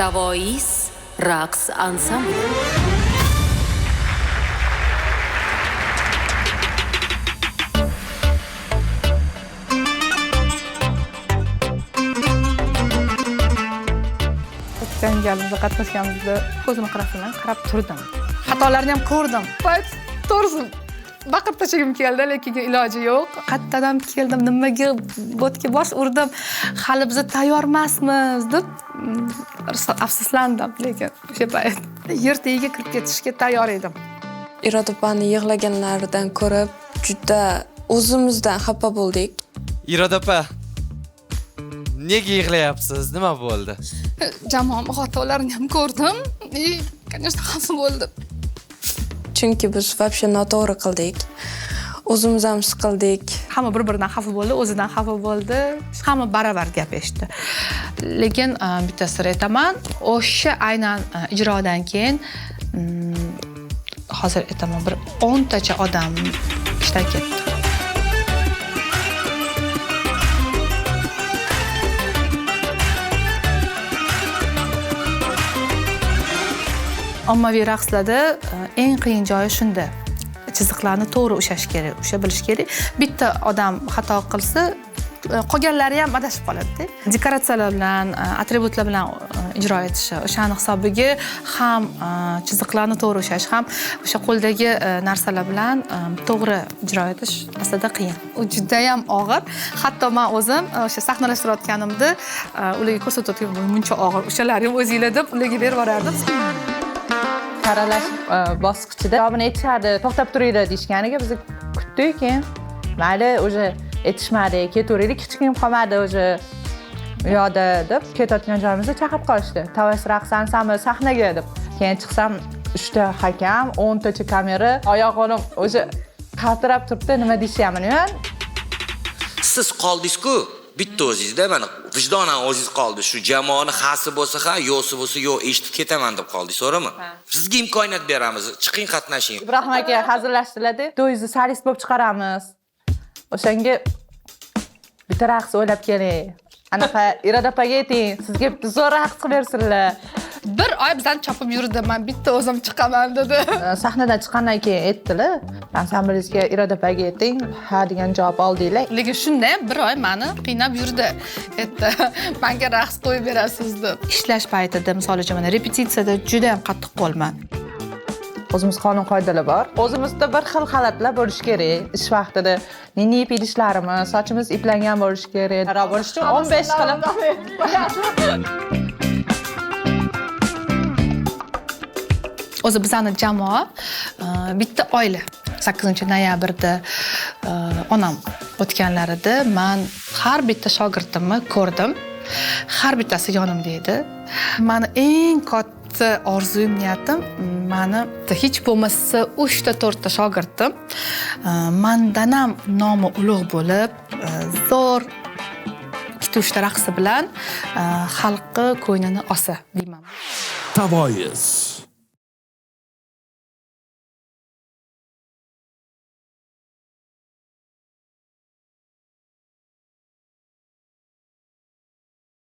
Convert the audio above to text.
Tavois raqs ansambli. O'tgan galda qatnashganimizda ko'zimni qirasidan qarab turdim. Xatolarni ham ko'rdim. To'g'risi baqirib tashlagim keldi, lekin iloji yo'q. Qayerdan keldim, nimaga botga bosh urdim, hali biz tayyor emasmiz deb afsuslandim, lekin o'sha payt yer tagiga kirib ketishga tayyor edim. Iroda opani yig'laganlaridan ko'rib juda o'zimizdan xafa bo'ldik. Iroda opa, nega yig'layapsiz? Nima bo'ldi? Jamoam xatolarini ham ko'rdim и, конечно, xafa bo'ldim. Chunki biz вообще noto'g'ri qildik. O'zimiz ham siqildik. Hamma bir-biridan xafa bo'ldi, o'zidan xafa bo'ldi. Hamma baravar gap eshitdi. Lekin bitta sir aytaman, o'sha aynan ijrodan keyin hozir aytaman, bir 10 tacha odam ishdan ketdi. Ommaviy raqslarda eng qiyin joyi shunda. Chiziqlarni to'g'ri ushlash kerak, usha bilish kerak. Bitta odam xato qilsa, qolganlari ham adashib qoladi-da. Dekoratsiyalar bilan, atributlar bilan ijro etishi, o'shani hisobiga ham chiziqlarni to'g'ri ushlash, ham o'sha qo'ldagi narsalar bilan to'g'ri ijro etish aslida qiyin. U juda ham og'ir. Hatto men o'zim o'sha sahnalashtirayotganimda ularga ko'rsatayotgan, buncha og'ir, o'shalarni ham o'zinglar deb ularga berib yuborardim. Saralash bosqichida javobini aytishadi, to'xtab turinglar deyishganiga biz kutdik, keyin mayli, o'sha aytishmadi, ketaveraylik, hech kim qolmadi o'sha u yoqda deb ketayotgan joyimizda chaqirib qolishdi. Tavois raqs ansambli sahnaga deb. Keyin chiqsam 3 ta hakam, 10 tacha kamera, oyoq qo'lim o'sha qaltirab turibdi, nima deyishyapti bilmayman. Siz qoldingiz-ku, bitta o'zingizda, mana vijdonan o'zingiz qoldi. Shu jamoani hasi bo'lsa ha, yo'qsi bo'lsa yo'q, eshitib ketaman deb qoldingiz, to'g'rimi? Sizga imkoniyat beramiz, chiqing, qatnashing. Ibrohim aka hazillashdilar-da, to'yingizni solist bo'lib chiqaramiz. O'shanga bitta raqs o'ylab keling. Anaqa Iroda opaga ayting, sizga bitta zo'r raqs qilib bersinlar. Bir oy bizdan chopib yurdi, men bitta o'zim chiqaman dedi. Sahnadan chiqqandan keyin aytdilar, ansamblingizga Iroda opaga ayting, ha degan javob oldinglar. Lekin shunda ham bir oy meni qiynab yurdi. Aytdi, menga raqs qo'yib berasiz deb. Ishlash paytida, misol uchun, mana repetitsiyada juda ham qattiq qo'lman. O'zimiz qonun qoidalar bor. O'zimizda bir xil holatlar bo'lishi kerak. Ish vaqtida nini yeb idishlarimiz, sochimiz iplangan bo'lishi kerak. Xarob bo'lishi uchun 15 qilib. O'zi bizani jamoa bitta oila. 8 noyabrda onam o'tganlarida men har bitta shogirdimni ko'rdim. Har bittasi yonimda edi. Mani eng katta orzuyim, niyatim, mani hech bo'lmasa 3 ta 4 ta shogirdim mandan ham nomi ulug' bo'lib, zo'r ikkita uchta raqsi bilan xalqni ko'nglini olsa deyman. Tavois.